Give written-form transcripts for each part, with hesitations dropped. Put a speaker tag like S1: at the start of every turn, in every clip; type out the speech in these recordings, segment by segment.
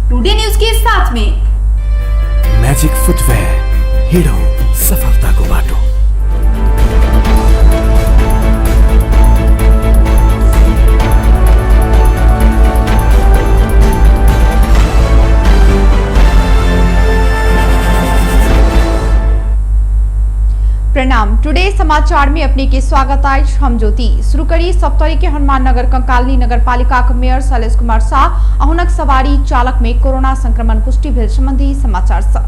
S1: Today news के साथ में।
S2: मैजिक फुटवेयर, हिँडौँ सफलताको बाटो।
S1: प्रणाम, टुडे समाचार में अपने के स्वागत अछि। हम ज्योति। शुरू करी सप्तरी के हनुमान नगर कंकालनी नगर पालिका के मेयर शैलेश कुमार शाह आ हुनक सवारी चालक में कोरोना संक्रमण पुष्टि भेल संबंधी समाचार सँ।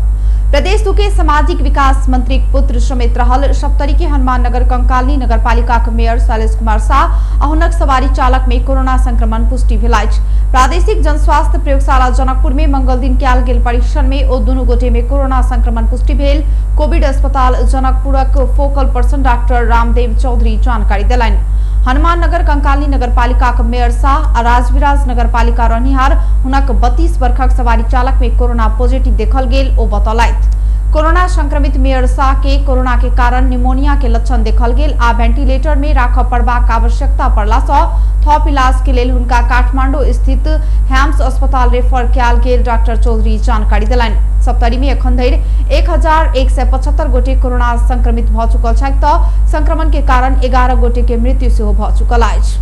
S1: प्रदेश दू के सामाजिक विकास मंत्री पुत्र समेत रहल सप्तरी के हनुमान नगर कंकालनी नगर पालिका के मेयर शैलेश कुमार शाह आ हुनक सवारी चालक में कोरोना संक्रमण पुष्टि भेल अछि। प्रादेशिक जनस्वास्थ्य प्रयोगशाला जनकपुर में मंगल दिन कयल गेल परीक्षण में ओ दुनू गोटे में कोरोना संक्रमण पुष्टि भेल कोविड अस्पताल जनकपुरक focal person doctor Ramdev Chaudhary जानकारी देलनि। हनुमान नगर कंकाली नगरपालिकाक मेयर शाह आ राजविराज नगरपालिका रहनिहार हुनक 32 वर्षक सवारी चालक में कोरोना पॉजिटिव देखल गेल ओ बतौलथि। कोरोना संक्रमित मेयर शाह के कोरोना के कारण निमोनिया के लक्षण देखल गेल आ वेंटिलेटर में राखऽ पड़बाक आवश्यकता पड़ला सँ थप इलाज के लेल हुनका काठमांडू स्थित हैम्स अस्पताल रेफर कयल गेल डॉक्टर चौधरी जानकारी देलनि। सप्तरी में एखन धरि 1175 गोटे कोरोना संक्रमित भऽ चुकल छथि तऽ संक्रमण के कारण 11 गोटे के मृत्यु सेहो भऽ चुकल अछि।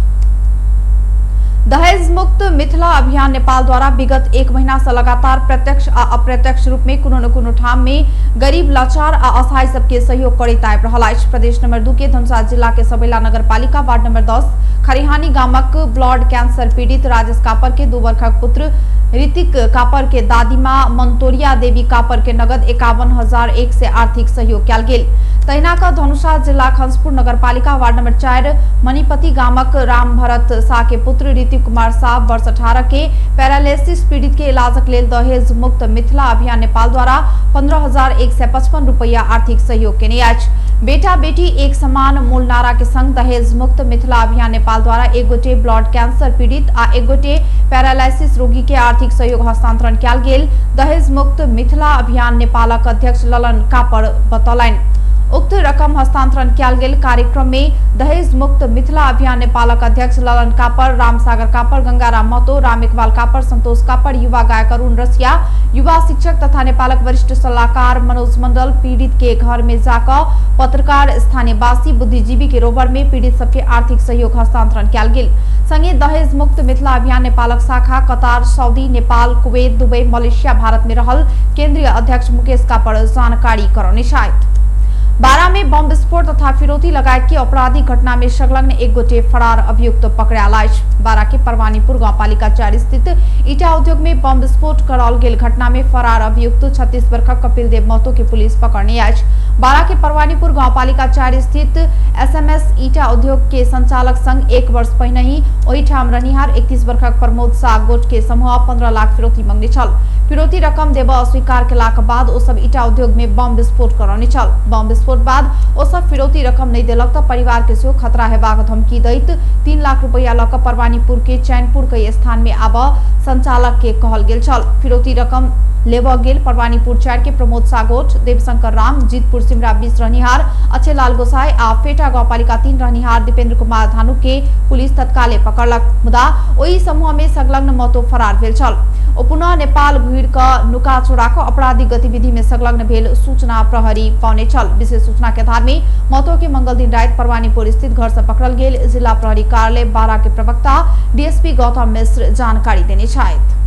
S1: दहेज मुक्त मिथिला अभियान नेपाल द्वारा विगत एक महीना से लगातार प्रत्यक्ष आ अप्रत्यक्ष रूप में कोनो न कोनो ठाम में गरीब, लाचार आ असहाय सबके सहयोग करैत आबि रहल अछि। प्रदेश नंबर 2 के धनुषा जिला के सबैला नगरपालिका वार्ड नंबर 10 खरिहानी गामक ब्लड कैंसर पीड़ित राजेश कापर के 2 वर्षक पुत्र ऋतिक कापर के दादीमा मंतोरिया देवी कापर के नगद 51,100 आर्थिक सहयोग कयल गेल। तहिना क धनुषा जिला हंसपुर नगरपालिका वार्ड नंबर 4 मणिपति गामक राम भरत शाह के पुत्र ऋतिक कुमार शाह वर्ष 18 के पैरालिसिस पीड़ित के इलाजक लेल दहेज मुक्त मिथिला अभियान नेपाल द्वारा 15,155 रुपया आर्थिक सहयोग केने अछि। बेटा बेटी एक समान मूल नारा के संग दहेज मुक्त मिथिला अभियान नेपाल द्वारा एक गोटे ब्लड कैंसर पीड़ित आ एक गोटे पैरालिसिस रोगी के आर्थिक सहयोग हस्तांतरण कयल गेल दहेज मुक्त मिथिला अभियान नेपालक अध्यक्ष ललन कापर बतौलनि। उक्त रकम हस्तांतरण कयल गेल कार्यक्रम में दहेज मुक्त मिथिला अभियान नेपालक अध्यक्ष ललन कापर, रामसागर कापर, गंगाराम महतो, राम इकबाल कापर, संतोष कापर, युवा गायक अरुण रसिया, युवा शिक्षक तथा नेपालक वरिष्ठ सलाहकार मनोज मंडल पीड़ित के घर में जाकऽ पत्रकार, स्थानीयवासी, बुद्धिजीवी के रोबर में पीड़ित सबके आर्थिक सहयोग हस्तांतरण कयल गेल। संगे दहेज मुक्त मिथिला अभियान नेपालक शाखा Qatar, Saudi, Nepal, Kuwait, Dubai, Malaysia, Bharat में रहल केंद्रीय अध्यक्ष मुकेश कापर जानकारी करौने छथि। बारा में बम विस्फोट तथा फिरौती लगायत के आपराधिक घटना में संलग्न एक गोटे फरार अभियुक्त पकड़ायल अछि। बारा के परवानीपुर गांवपालिका 4 स्थित ईटा उद्योग में बम विस्फोट कराओल गेल घटना में फरार अभियुक्त 36 वर्षक कपिल देव महतो के पुलिस पकड़ने अछि। बारा के परवानीपुर गांवपालिका 4 स्थित एसएमएस ईटा उद्योग के संचालक संग एक वर्ष पहिने ही ओहिठाम रहनिहार 31 वर्षक प्रमोद शाह गोट के समूह 15 लाख फिरौती मंगने छल। फिरौती रकम देबऽ अस्वीकार केलाक बाद ओ सब ईटा उद्योग में बम विस्फोट करौने छल। बम विस्फोट बाद ओ सब फिरौती रकम नहि देलक तऽ परिवार के सेहो खतरा हेबाक धमकी दैत 3 लाख रुपया लऽ कऽ परवानीपुर के चैनपुर के स्थान में आबऽ संचालक के कहल गेल छल। फिरौती रकम लेबऽ गेल परवानीपुर 4 के प्रमोद सागोठ, देवशंकर राम, जीतपुर सिमरा 20 रहनिहार अच्छेलाल गोसाई आ फेटा गांवपालिका 3 रहनिहार दीपेंद्र कुमार धानुक के पुलिस तत्काले पकड़लक। मुदा ओहि समूह में संलग्न महतो फरार भेल छल। ओ पुनः नेपाल घुरि कऽ नुका चोरा कऽ आपराधिक गतिविधि में संलग्न भेल सूचना प्रहरी पौने छल। विशेष सूचना के आधार में महतो के मंगल दिन राति परवानीपुर स्थित घर से पकड़ल गेल जिला प्रहरी कार्यालय बारा के प्रवक्ता डीएसपी गौतम मिश्र जानकारी देने छथि।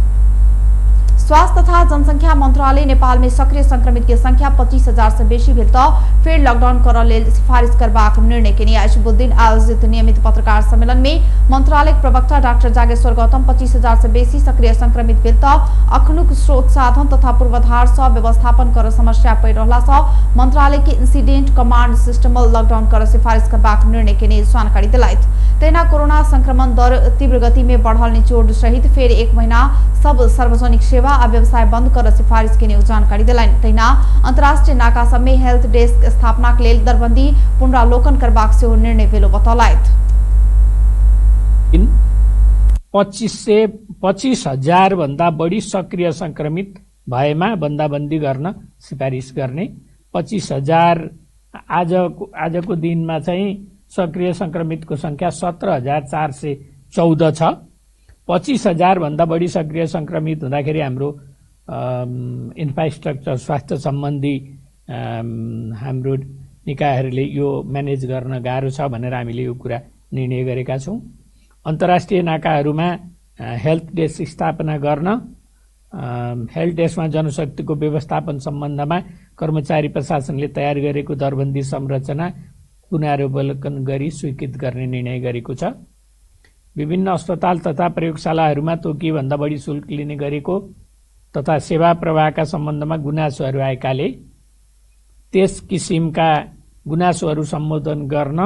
S1: स्वास्थ्य तथा जनसंख्या मंत्रालय नेपाल में सक्रिय संक्रमित के संख्या 25,000 से बेसी भेल तऽ फेर लॉकडाउन करऽ लेल सिफारिश करबाक निर्णय केने अछि। बुधदिन आयोजित नियमित पत्रकार सम्मेलन में मंत्रालय प्रवक्ता डॉक्टर जागेश्वर गौतम 25,000 से बेसी सक्रिय संक्रमित भेल तऽ अखनुक स्रोत साधन तथा पूर्वाधार सँ व्यवस्थापन करऽ समस्या पड़ि रहला सँ मंत्रालय के इंसिडेंट कमांड सिस्टम लॉकडाउन करऽ सिफारिश करबाक निर्णय केने जानकारी देलथि। तहिना कोरोना संक्रमण दर तीव्र गति में बढ़ल निचोड़ सहित फेर एक महीना सब सार्वजनिक सेवा आ व्यवसाय बंद कर सिफारिश केने जानकारी देलनि। तहिना अंतर्राष्ट्रीय नाका सब में हेल्थ डेस्क स्थापना के लेल दरबंदी पुनरावलोकन करबाक सेहो निर्णय भेल बतौलथि।
S3: 25,000 भन्दा बढी सक्रिय संक्रमित भएमा बन्दाबन्दी गर्न सिफारिस गर्ने। 25,000 आजको दिनमा चाहिँ सक्रिय संक्रमितको संख्या 17,414 छ। 25,000 भन्दा बढी सक्रिय संक्रमित हुँदाखेरि हाम्रो इन्फ्रास्ट्रक्चर स्वास्थ्य सम्बन्धी हाम्रो निकायहरूले यो म्यानेज गर्न गाह्रो छ भनेर हामीले यो कुरा निर्णय गरेका छौँ। अन्तर्राष्ट्रिय नाकाहरूमा हेल्थ डेस्क स्थापना गर्न, हेल्थ डेस्कमा जनशक्तिको व्यवस्थापन सम्बन्धमा कर्मचारी प्रशासनले तयार गरेको दरबन्दी संरचना पुनरावलोकन गरी स्वीकृत गर्ने निर्णय गरेको छ। विभिन्न अस्पताल तथा प्रयोगशालाहरूमा तोकिएभन्दा बढी शुल्क लिने गरेको तथा सेवा प्रवाहका सम्बन्धमा गुनासोहरू आएकाले त्यस किसिमका गुनासोहरू सम्बोधन गर्न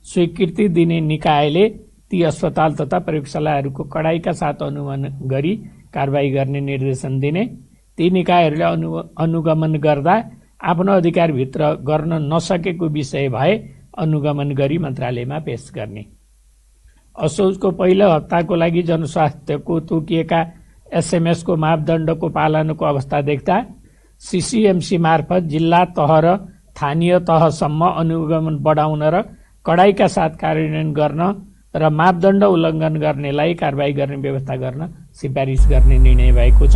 S3: स्वीकृति दिने निकायले ती अस्पताल तथा प्रयोगशालाहरूको कडाइका साथ अनुमान गरी कारबाही गर्ने निर्देशन दिने, ती निकायहरूले अनुगमन गर्दा आफ्नो अधिकारभित्र गर्न नसकेको विषय भए अनुगमन गरी मन्त्रालयमा पेश गर्ने। असोजको पहिलो हप्ताको लागि जनस्वास्थ्यको तोकिएका एसएमएसको मापदण्डको पालनको अवस्था देख्दा सीसीएमसी मार्फत जिल्ला तह र स्थानीय तहसम्म अनुगमन बढाउन र कडाइका साथ कार्यान्वयन गर्न र मापदण्ड उल्लङ्घन गर्नेलाई कारबाही गर्ने व्यवस्था गर्न सिफारिस गर्ने निर्णय भएको छ।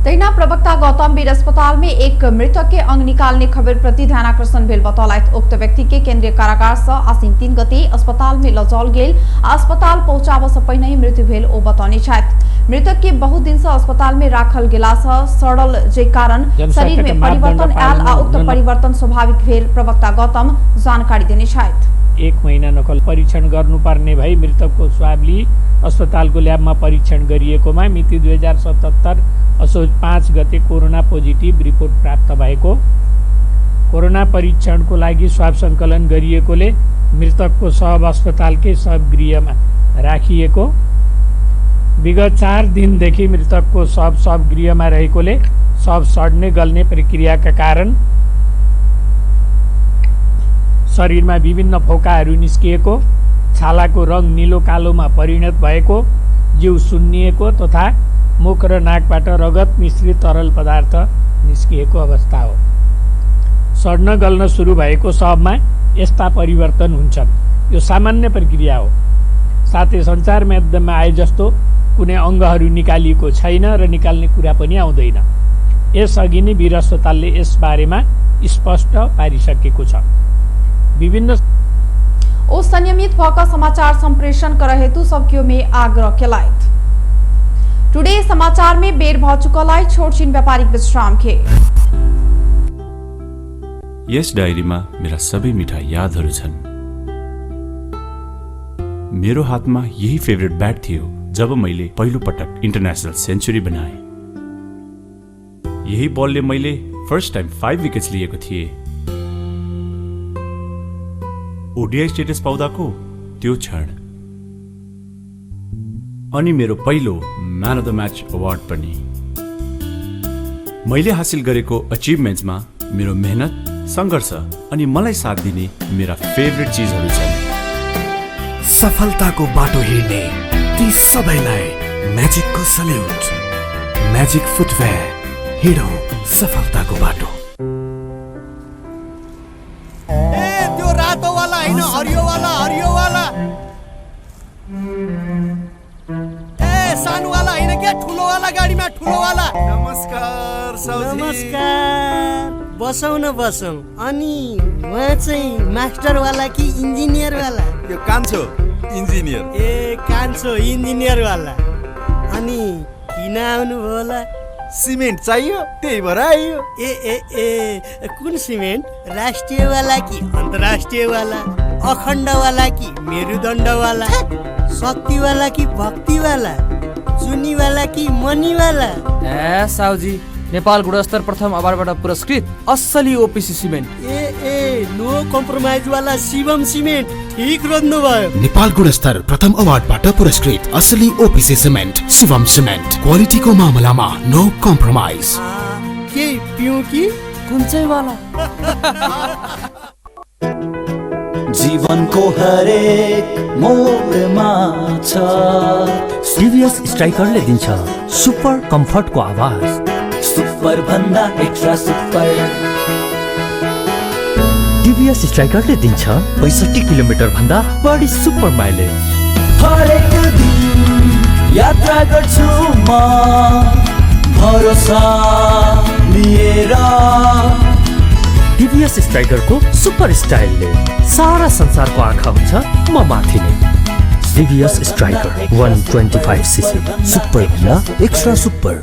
S1: तहिना प्रवक्ता गौतम वीर अस्पताल में एक मृतक के अंग निकालने खबर प्रति ध्यानाकर्षण भेल बतौलथि। उक्त व्यक्ति के केंद्रीय कारागार से आसिन 3 गते अस्पताल में लजाओल गेल। अस्पताल पहुंचाबऽ से पहिने ही मृत्यु भेल ओ बतौने छथि। मृतक के बहुत दिन से अस्पताल में राखल गेला से सड़ल जे कारण शरीर में परिवर्तन आयल आ उक्त परिवर्तन स्वाभाविक भेल प्रवक्ता गौतम जानकारी देने छथि।
S3: 1 महिना नकल परीक्षण गर्नुपर्ने भई मृतकको स्वाब लिई अस्पतालको ल्याबमा परीक्षण गरिएकोमा मिति 2077 असोज 5 गते कोरोना पोजिटिभ रिपोर्ट प्राप्त भएको, कोरोना परीक्षणको लागि स्वाब सङ्कलन गरिएकोले मृतकको शव अस्पतालकै शवगृहमा राखिएको, विगत 4 दिनदेखि मृतकको शव शवगृहमा रहेकोले शव सड्ने गल्ने प्रक्रियाका कारण शरीरमा विभिन्न फोकाहरू निस्किएको, छालाको रङ निलो कालोमा परिणत भएको, जिउ सुन्निएको तथा मुख र नाकबाट रगत मिश्रित तरल पदार्थ निस्किएको अवस्था हो। सड्न गल्न सुरु भएको शवमा यस्ता परिवर्तन हुन्छन्। यो सामान्य प्रक्रिया हो। साथै सञ्चार माध्यममा आए जस्तो कुनै अङ्गहरू निकालिएको छैन र निकाल्ने कुरा पनि आउँदैन। यसअघि नै वीर अस्पतालले यसबारेमा स्पष्ट पारिसकेको छ। विभिन्न
S1: ओ संयमित भऽ समाचार संप्रेषण कर हेतु सब केओ में आग्रह केलथि। टुडे समाचार में बेर भ चुकल अछि छोट छिन व्यापारिक विश्राम के।
S4: यस डायरीमा मेरा सबै मिठा यादहरू छन्। मेरो हातमा यही फेभरेट ब्याट थियो जब मैले पहिलो पटक इन्टरनेसनल सेन्चुरी बनाएँ। यही बलले मैले फर्स्ट टाइम 5 विकेट्स लिएको थिएँ। ओडिआई स्टेटस पाउँदाको त्यो क्षण अनि मेरो पहिलो man of the match award पनि। मैले हासिल गरेको अचिभमेन्ट्समा मेरो मेहनत, सङ्घर्ष अनि मलाई साथ दिने मेरा फेभरेट चिजहरू छन्।
S2: सफलताको बाटो हिँड्ने ती सबैलाई म्याजिकको सल्युट। म्याजिक फुटवेयर, हिँडौँ सफलताको बाटो।
S5: ए, त्यो रातोवाला होइन, हरियोवाला, हरियोवाला। ए, सानोवाला होइन क्या, ठुलोवाला गाडीमा, ठुलोवाला।
S6: नमस्कार साउजी।
S7: नमस्कार, बसौँ न बसौँ। अनि उहाँ चाहिँ मास्टरवाला कि इन्जिनियरवाला?
S6: यो कान्छो इन्जिनियर।
S7: ए, कान्छो इन्जिनियरवाला। अनि किन आउनुभयो होला?
S6: सिमेन्ट चाहियो, त्यही भएर आइयो।
S7: ए ए ए, कुन सिमेन्ट? राष्ट्रियवाला कि अन्तर्राष्ट्रियवाला? अखण्डवाला कि मेरुदण्डवाला? शक्तिवाला कि भक्तिवाला? चुनीवाला कि मनीवाला?
S8: ए साउजी, नेपाल गुणस्तर प्रथम अवार्डबाट पुरस्कृत असली ओपिसी सिमेन्ट।
S7: ए ए, नो कम्प्रोमाइजवाला शिवम सिमेन्ट, ठिक रोज्नुभयो।
S2: नेपाल गुणस्तर प्रथम अवार्डबाट पुरस्कृत असली ओपिसी सिमेन्ट शिवम सिमेन्ट, क्वालिटीको मामलामा नो कम्प्रोमाइज।
S7: के पिउँ कि?
S8: कुन चाहिँ वाला?
S9: जीवनको हरेक मोडमा छ
S10: सिरियस स्ट्राइकरले दिन्छ सुपर कम्फर्टको आवाज।
S9: सुपर भन्दा एक्स्ट्रा सुपर।
S10: टिभीएस स्ट्राइकरले दिन्छ 65 किलोमिटर भन्दा बढी सुपर माइलेज।
S9: हरेक दिन यात्रा गर्छु म भरोसा लिएर।
S10: टिभीएस स्ट्राइकरको सुपर स्टाइलले सारा संसारको आँखा हुन्छ म माथि नै। TVS Striker 125 cc super भन्दा एक्स्ट्रा सुपर।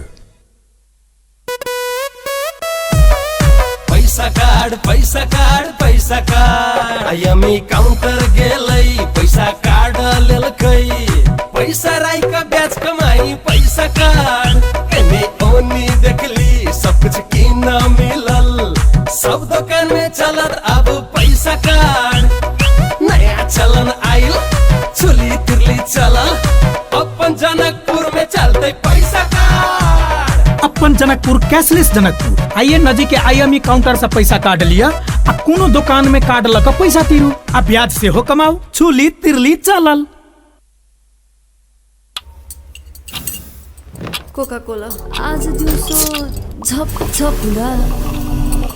S11: पैसा कार्ड पैसा कार्ड पैसा कार्ड आईएमई काउंटर गेलै पैसा कार्ड लेलकै पैसा राई का ब्याज कमाई पैसा कार्ड एने ओनी देखली सब कुछ किन मिलल सब दुकान में चलत अब पैसा कार्ड नया चलन आइल चुली तिरली चलल अपन जनकपुर में चलते पैसा कार्ड।
S12: अपन जनकपुर कैशलेस जनकपुर। आइए नजीक के आईएमई काउंटर से पैसा कार्ड लिया आ कोनो दुकान में कार्ड लग पैसा तीरू आ ब्याज से हो कमाओ छुली तिरली चलल।
S13: कोका कोला आज दिउँसो झप झप हुँदा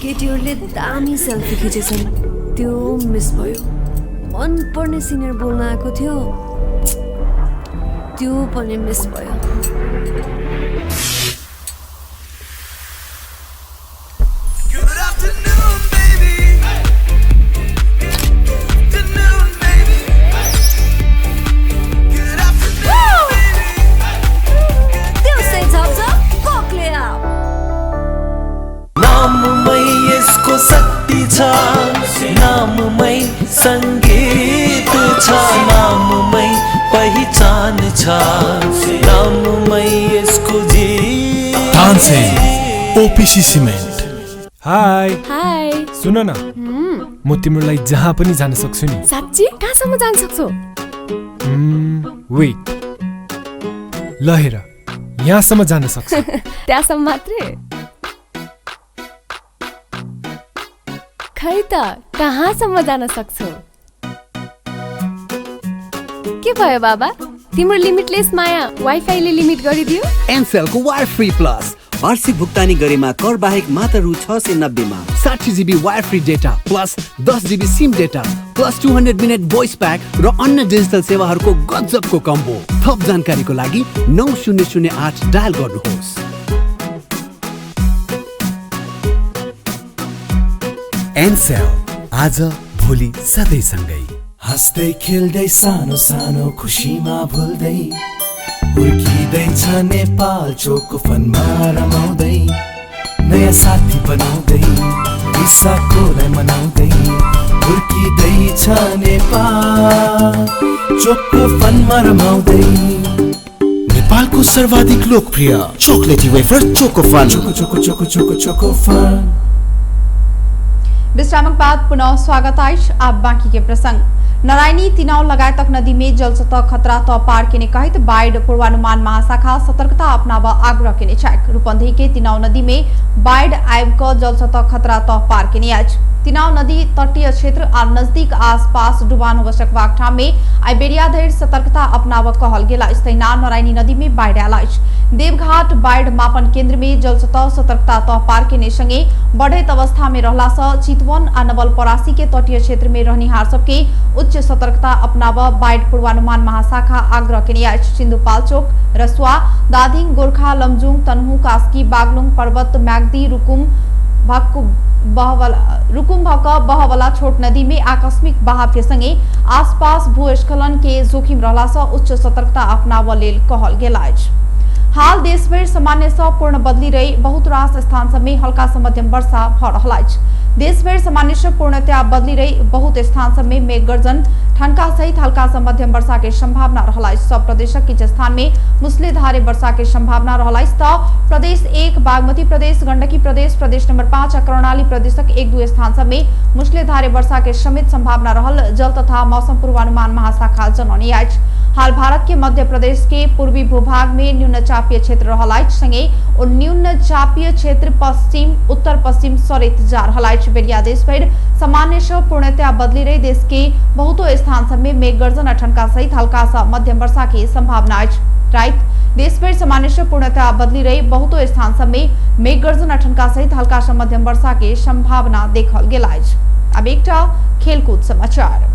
S13: केटीहरूले दामी सेल्फी खिचेछन्, त्यो मिस भयो। मनपर्ने सिनियर बोल्न आएको थियो, त्यो पनि मिस भयो।
S9: नाममै यसको शक्ति छ, नाममै संगीत छ, नाममै पहिचान छ, नाममै यसको जीत।
S2: Tansen OPC cement.
S14: Hi
S13: hi,
S14: सुन न, म तिमीलाई जहाँ पनि जान सक्छु नि।
S13: साँच्ची? कहाँसम्म जान सक्छौ?
S14: वेट, ल हेर, यहाँसम्म जान सक्छु।
S13: त्यहाँसम्म मात्रै? खै त कहाँसम्म जान सक्छौ? के भयो बाबा, तिम्रो लिमिटलेस माया वाइफाईले लिमिट गरिदियो?
S5: एनसेलको वायर फ्री प्लस वार्षिक भुक्तानी गरेमा कर बाहेक मात्र रु 690 मा 60 GB wire free data plus 10 GB SIM data plus 200 minute voice pack र अन्य डिजिटल सेवाहरूको गजबको कम्बो। थप जानकारीको लागि 9008 डायल गर्नुहोस्।
S2: एनसेल आज भोलि सधैँ सँगै।
S9: हाँस्दै खेल्दै सानो सानो खुसीमा भुल्दै हुर्किँदैछ नेपाल चोको फनमा रमाउँदै नयाँ साथी बनाउँदै रिसाकोलाई मनाउँदै हुर्किँदैछ नेपाल चोको फनमा रमाउँदै।
S2: नेपालको सर्वाधिक लोकप्रिय chocolatey wafer Choco Fun.
S9: Choco Choco Choco Choco Choco Fun.
S1: विश्रामक बाद पुनः स्वागत अछि। आब बाकी के प्रसंग। नारायणी तिनाउ लगायतक नदी में जल सतह खतरा त पार केने कहैत बाढ़ पूर्वानुमान महाशाखा सतर्कता अपनाब आग्रह केने छैक। रूपन्देही के तिनाउ नदी में बाढ़ आबि क जल सतह खतरा त पार केने अछि। तिनाउ नदी तटीय क्षेत्र आ नजदीक आसपास डुबान होबय सकबाक ठाम में आइ बेरिया धरि सतर्कता अपनाब कहल गेल अछि। तहिना नारायणी नदी में बाढ़ि आयल अछि। देवघाट बाढ़ मापन केंद्र में जल सतह सतर्कता तह पार केने संगे बढ़ैत अवस्था में रहला सँ चितवन आ नवलपरासी के तटीय क्षेत्र में रहनिहार सबके उच्च सतर्कता अपनाब बाढ़ पूर्वानुमान महाशाखा आग्रह केने अछि। सिन्धुपाल्चोक, रसुआ, दादिङ, गोर्खा, लमजुङ, तनहुँ, कास्की, बागलुङ, पर्वत, म्याग्दी, रुकुम भक बहवला छोट नदी में आकस्मिक बहाव के संगे आसपास भूस्खलन के जोखिम रहला सँ उच्च सतर्कता अपनाब लेल कहल गेल अछि। हाल देशभरि सामान्य सँ पूर्ण बदली रही बहुत रास स्थान सब में हल्का सँ मध्यम वर्षा भ रहल अछि। देशभरि सामान्य सँ पूर्णतया बदली रही बहुत स्थान सब में मेघ गर्जन ठनका सहित हल्का सँ मध्यम वर्षा के संभावना रहल अछि। सब प्रदेशक किछु स्थान में मूसलाधारे वर्षा के संभावना रहल अछि त प्रदेश 1 बागमती प्रदेश, गंडकी प्रदेश, प्रदेश नंबर 5 आ कर्णाली प्रदेशक 1-2 स्थान सब में मूसलाधारे वर्षा के समेत संभावना रहल जल तथा मौसम पूर्वानुमान महाशाखा जनौने अछि। हाल भारत के मध्य प्रदेश के पूर्वी भूभाग में न्यून चापीय क्षेत्र रहल अछि, संगे ओ न्यून चापीय क्षेत्र पश्चिम उत्तर पश्चिम सरित जा रहल अछि। बेरिया देशभरि सामान्य सँ पूर्णतया बदली रही देश के बहुतो स्थान सब में मेघ गर्जन आ ठनका सहित हल्का सँ मध्यम वर्षा के संभावना अछि। राति देशभरि सामान्य सँ पूर्णतया बदली रही बहुतो स्थान सब में मेघ गर्जन आ ठनका सहित हल्का सँ मध्यम वर्षा के संभावना देखल गेल अछि। अब एकटा खेलकूद समाचार।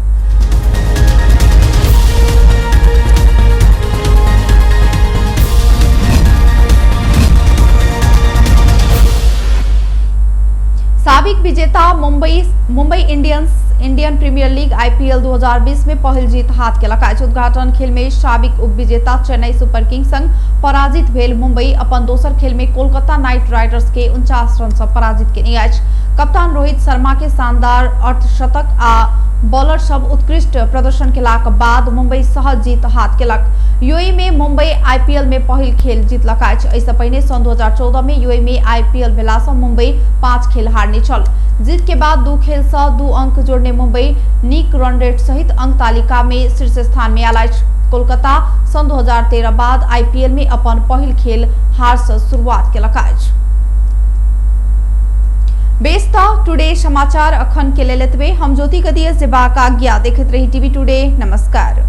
S1: साबिक विजेता Mumbai Mumbai Indians Indian Premier League IPL 2020 में पहिल जीत हाथ केलक अछि। उद्घाटन खेल में साबिक उपविजेता चेन्नई सुपर किंग्स संग पराजित भेल मुंबई अपन दोसर खेल में कोलकाता नाइट राइडर्स के 49 रन से पराजित केने अछि। कप्तान रोहित शर्मा के शानदार अर्धशतक आ बॉलर सब उत्कृष्ट प्रदर्शन केलाक बाद मुंबई सहज जीत हाथ केलक। यूएई में मुंबई आईपीएल में पहिल खेल जीतलक अछि। एहिसँ पहिने सन् 2014 में यूएई में आईपीएल भेलासँ मुंबई 5 खेल हारने छल। जीत के बाद 2 खेल सँ 2 अंक जोड़ने मुंबई नीक रन रेट सहित अंक तालिका में शीर्ष स्थान में आयल अछि। कोलकाता सन् 2013 बाद आईपीएल में अपन पहिल खेल हार सँ शुरुआत केलक अछि। बेस त टुडे समाचार अखन के लेल एतबे। हम ज्योति गदिया जेबाक आज्ञा, देखैत रही टीवी टुडे। नमस्कार।